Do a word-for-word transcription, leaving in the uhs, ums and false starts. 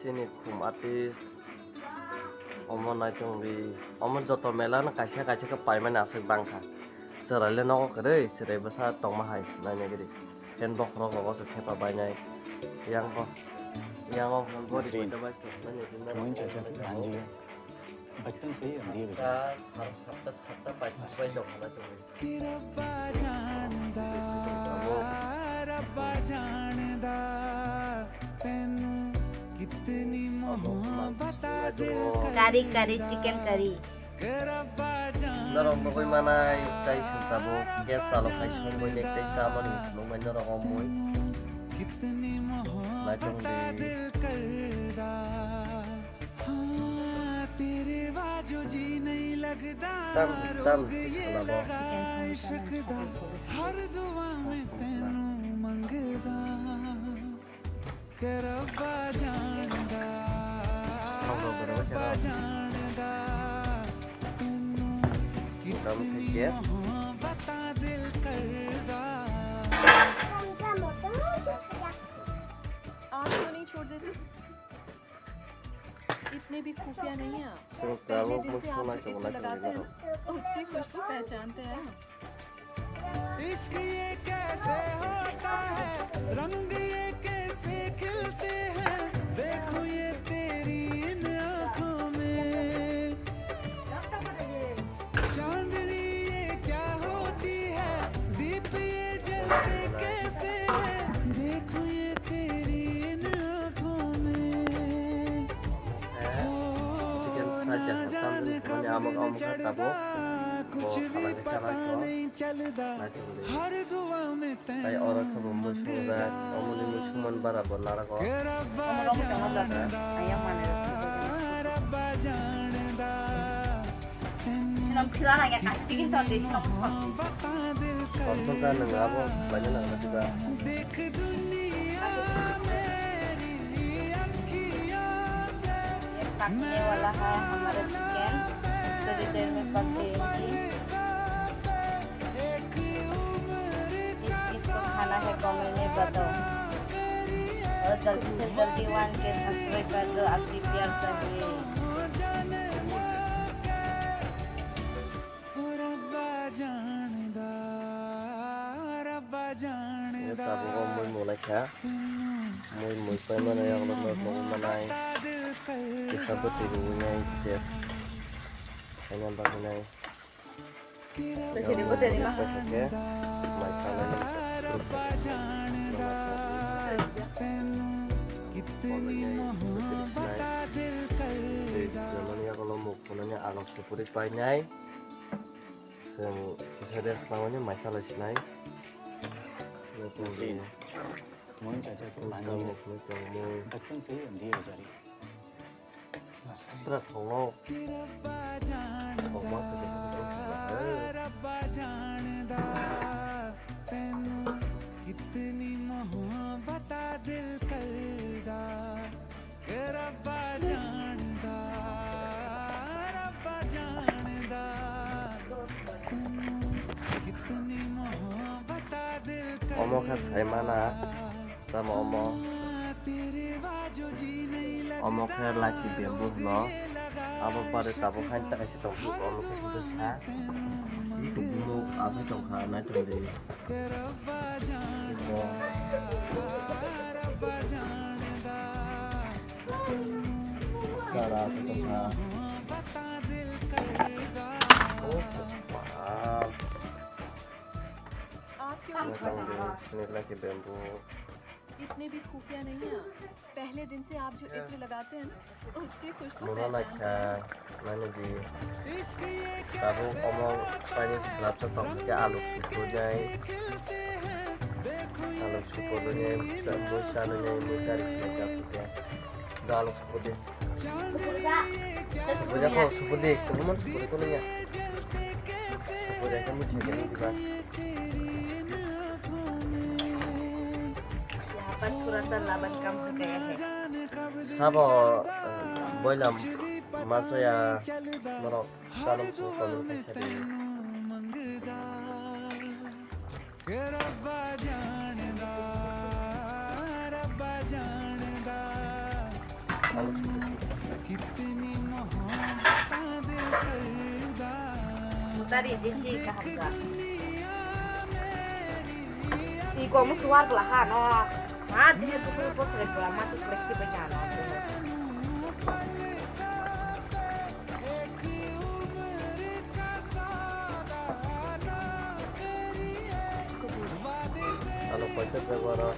Chini khum artist. Omo naitung di. Omo joto mela no kaisa kaisa khe paimani aswk bangkha. Chwraile nogo kwrwi, chwrai bwsa tongma hai nainai gidi. Ken bokhorok rogo se thepa bainai. Yang bo, yang o gori Nasreen, boita bai se nainai gidi. Moin चाचा की भांजी है। बचपन से ही अंधी है बेचारी। Sa, sa, sa, sa, sa, bai, bai, bai, bai, bai, bai. Kari, kari, chicken kari. Norok nugwi manai, tei swngjabo gas chalok hai songwi nek tei chamani nukmai norok omwi. Naitong di. Tam, tam, tisa labo. Tam khe gas. आप क्यों नहीं छोड़ देते? इतने भी खुफिया नहीं है आप। Chwng tabuk pehले दिन से आप जो इत्र लगाते हैं ना, उसकी खुशबू पहचानते हैं आप। इश्क ये कैसे होता है, रंग ये कैसे खिलते हैं, देखो ये तेरी इन आंखों में। चांदनी ये क्या होती है, दीप ये जलते कैसे हैं, देखो ये तेरी इन आंखों में। Chicken fried jak tam jani amok amok kha tabuk. Bo khalai khe khalai kho. Naitong di. Tei oro khe bo mui sungjak, omoni mui sungmani bara bo narago. Omo rogo tongma jat, ayang manwi rok. Sinam khila na ya kati ki tong di sinam khoti. Kosto ta nang abo banya nang kati ba. ये पकने वाला है हमारा चिकन, थोड़ी देर में पक गई होगी। किस किस को खाना है कमेंट में बताओ, और जल्दी से जल्दी वन के सब्सक्राइब कर दो, आपकी प्यार चाहिए। Tabuk o mui mulaikha. Mui mui paimani yagulo no nugwi manai. Kisa bwtwi rwinai test khaina bagwinai. Bwtwi rwma. Mai sanai. Tei rwmani yagulo muk phunani alok supuri painai. Chwng kisa rest nangmani mai salai sinai. Nasreen, Moin चाचा की भांजी है। Bachpan se hi andhi hai bechari. Nasreen. Tra thongno. Thongma se de. Omo khe sai mana, tamo omo. Omo khe lucky bamboo hwno. Abo pare tabuk hain ta kaisa tongphuru, omo khe bwsa. Bumung aswk tongkha, naitongdi. Chara aswk tongkha. Oh, wow. आप क्यों नहीं Naitongdi, sini lucky bamboo. इतने भी खुफिया नहीं है आप। पहले दिन से आप जो इत्र लगाते हैं ना, उसकी खुshbu Muna pehchan naikha, nani di. Tabuk omo paini slap sa tong khe alu sukur nai. Alu sukur nai, sa mui sa nai, mui kari sa khe. Da alu sukur di. Sukur ya kho, sukur di. Sukur mon sukur ko nai ya. Sukur ya khe mui thai khe nai di ba. यहाँ पर थोड़ा सा लवन कम हो गया है। Sabo, eh, boila masa ya, norok salom su salom kaisa di. Rabba janda, Rabba janda. Mutari desi kaham sa. Iko mo suar bela ha no. Ha, dia tu ko ko kre bela ma tu kre ki ba no. Alo paisa jago aro.